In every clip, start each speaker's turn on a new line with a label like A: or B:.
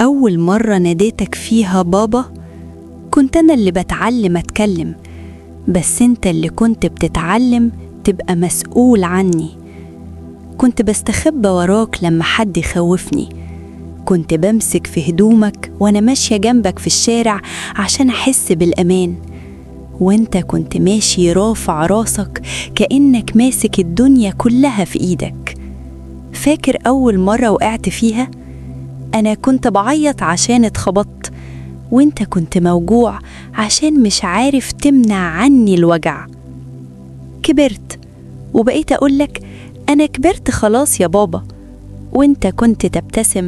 A: أول مرة ناديتك فيها بابا كنت أنا اللي بتعلم أتكلم، بس أنت اللي كنت بتتعلم تبقى مسؤول عني. كنت بستخبى وراك لما حد يخوفني، كنت بمسك في هدومك وأنا ماشية جنبك في الشارع عشان أحس بالأمان، وأنت كنت ماشي رافع راسك كأنك ماسك الدنيا كلها في إيدك. فاكر أول مرة وقعت فيها؟ أنا كنت بعيط عشان اتخبطت، وانت كنت موجوع عشان مش عارف تمنع عني الوجع. كبرت وبقيت أقولك أنا كبرت خلاص يا بابا، وانت كنت تبتسم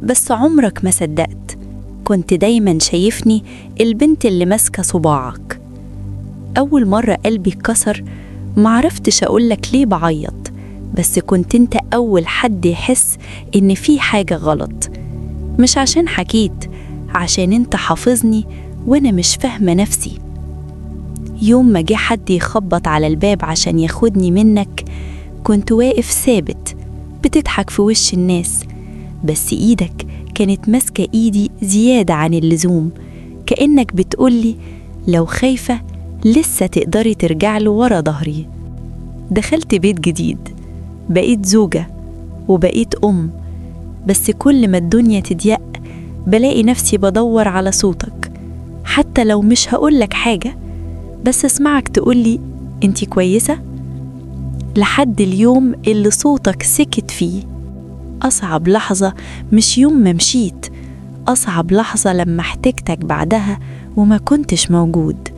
A: بس عمرك ما صدقت. كنت دايما شايفني البنت اللي ماسكة صباعك. أول مرة قلبي اتكسر معرفتش أقولك ليه بعيط، بس كنت انت أول حد يحس إن في حاجة غلط. مش عشان حكيت، عشان انت حافظني وانا مش فاهمة نفسي. يوم ما جه حد يخبط على الباب عشان ياخدني منك، كنت واقف ثابت بتضحك في وش الناس، بس ايدك كانت ماسكة ايدي زيادة عن اللزوم، كأنك بتقولي لو خايفة لسه تقدري ترجعي ورا ظهري. دخلت بيت جديد، بقيت زوجة وبقيت أم، بس كل ما الدنيا تضيق بلاقي نفسي بدور على صوتك، حتى لو مش هقولك حاجة، بس اسمعك تقولي انتي كويسة؟ لحد اليوم اللي صوتك سكت فيه. أصعب لحظة مش يوم ما مشيت، أصعب لحظة لما احتجتك بعدها وما كنتش موجود.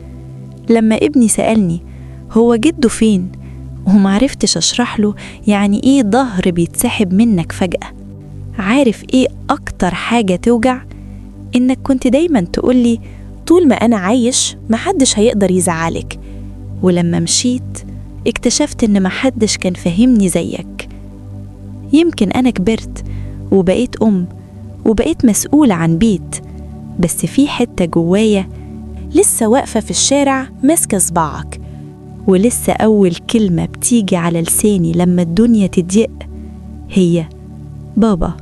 A: لما ابني سألني هو جده فين، ومعرفتش أشرح له يعني إيه ظهر بيتسحب منك فجأة. عارف إيه أكتر حاجة توجع؟ إنك كنت دايما تقولي
B: طول ما أنا عايش محدش هيقدر يزعلك.
A: ولما مشيت اكتشفت إن محدش كان فاهمني زيك. يمكن أنا كبرت وبقيت أم وبقيت مسؤولة عن بيت، بس في حتة جوايا
B: لسه واقفة في الشارع ماسكة صباعك،
A: ولسه أول كلمة بتيجي على لساني لما الدنيا تضيق هي بابا.